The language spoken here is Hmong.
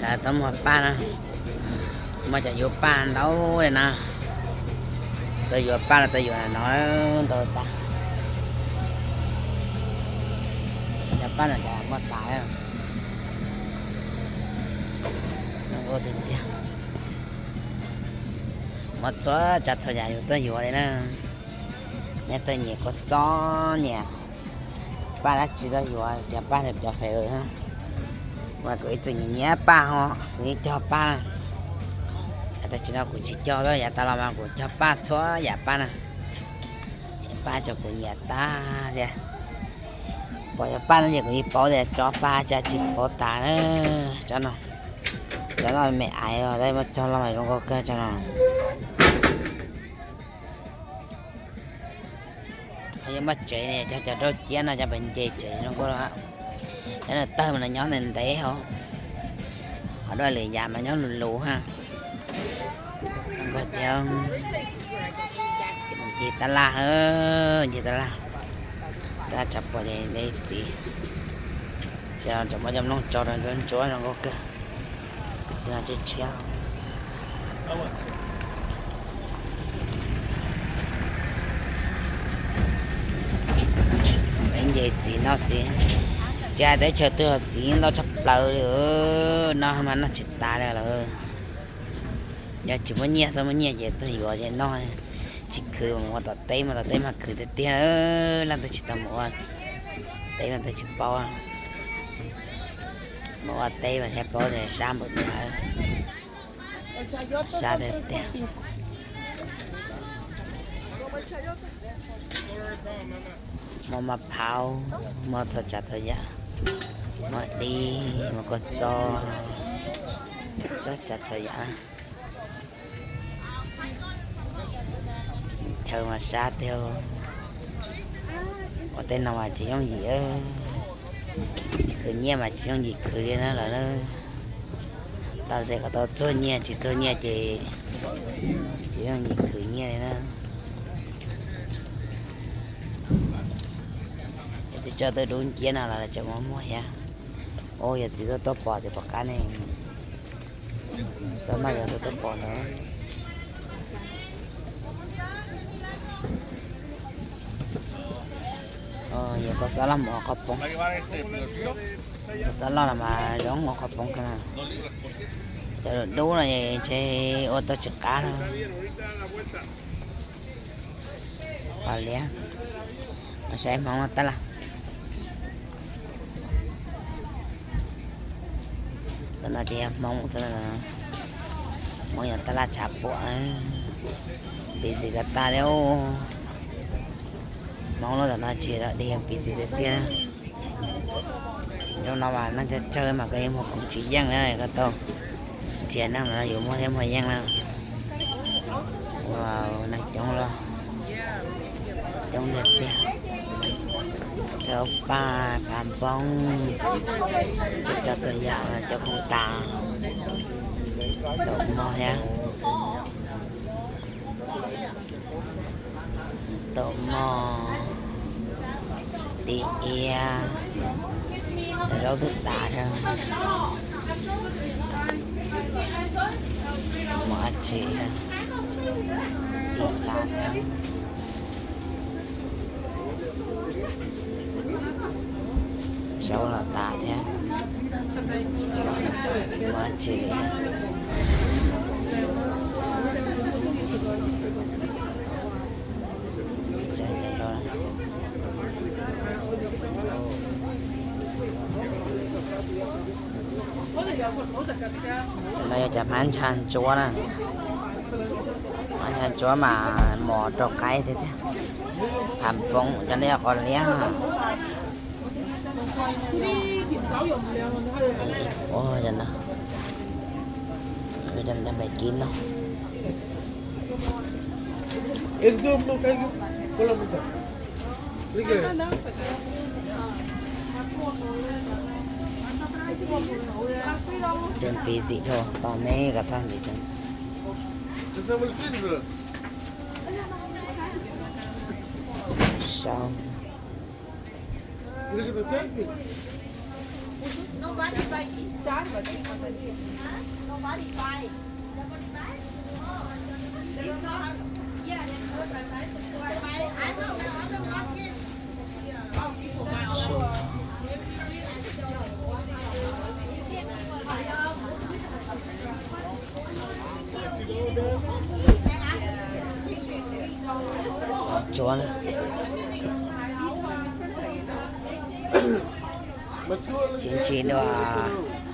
Tau muag paj na, muaj cov yuav paj ntau li na. Tau yuav paj los tau yuav no ntau tas. Cov paj no cas muaj tas. Zoo nkauj tiag tiag. Muaj txhua tsav txhua yam yus tuaj yuav li na. Nyob tau nyiam kua txob nyiam paj dab tsi tuaj yuav, cov paj cov fem. Mas kuv ib txwm nyiam nyiam paj ho, kuv yeej cog paj. Yav tas tsis no kuv tsis cog, yav tas los mas kuv cog paj txhua yam paj na. Paj tso kuv nyiam tag thiab. Pom cov paj no ces kuv yeej paub tias tso paj cas tsis paub tas na. Tsob no, cov no me aiv os, muab cog los mas zoo nkauj kawg tsob no. Ho yog muaj tsev ne, cog cov rauj ciab no cov pem nce tsev zoo nkauj los. Cov no tawg mas nws nyob ntev ntev hos. Ho dua lwm yam mas nyob lus lus ha. Zoo nkauj tiag. Ncig tab laj, ncig tab laj. Tab tsam pom ces ntev txiv. Ces muab cov nplooj tso rau ntsuab ntsuab zoo nkauj kawg. Tshiab tshiab. Peb nce txiv noj txiv, tsis hais teb chaws twg txiv ntau tshaj plaws li. Noj mas noj tsis tas li lawm. Yog tsis muaj nyiaj, xav muaj nyiaj ces tuaj yuav ces noj. Tsis khwv mas mus ua tom teb, mas tom teb mas khwv tiag tiag. Leej twg tsis tau mus ua teb mas twb tsis paub. Mus ua teb mas thiaj paub tias sab npaum li. Sab tiag tiag. Muaj maj phaub, muaj txhua tsav txhua yam, muaj dib, muaj kua txob, txhua tsav txhua yam. Chaw mas sab tiag. Ua tej no mas tsis yooj yim, khwv nyiaj mas tsis yooj yim khwv li na lawm. Tau tias kom tau txuag nyiaj, tsis txuag nyiaj ces tsis yooj yim khwv nyiaj li na. Yog twb tso twb dub nciab no los tseem muaj muag thiab. Ua yog txiv tuaj tuaj pom tias pom qab ne. Tsis tau noj yog tuaj tuaj pom ntawd. Yog kua txob loj mus ua qhov poob. Kua txob loj los mas zoo ua qhov poob kawg na. Cov dub no ntshe ua tau tsis qab na. Qos liab, saib hmoov tab laj. Tam no ces yog hmoov, hmoov yog tab laj tshav puam, busy tas tas li. Hmoov lub tam no tsis los dig, busy tiag tiag. Zoo no mas neeg tsawg tsawg mas koj yeej muag khoom tsis yeej na, koj tau nrhiav neeg no yus muag thiab muag yeej na. Ua neeg coob los coob tiag tiag. Cov paj, phav npoob, cov txhua yam cov khoom tas, taum mog thiab. Taum mog, dib iab, zaub twb tas thiab. Mov ab tsi, ib xav thiab. Zaub los tas thiab. Mov ab tsi li. No yog cov hmab ntsha ntsuab na. Hmab ntsha ntsuab mas mos rau qaib tiag tiag. Phav npoob, cov no yog qos liab. Ua cov no, cov no cov npem kib no. Cov busy dhau, tos neb kom tag nrho. Sau. Tsuav, tsis ntsis dua.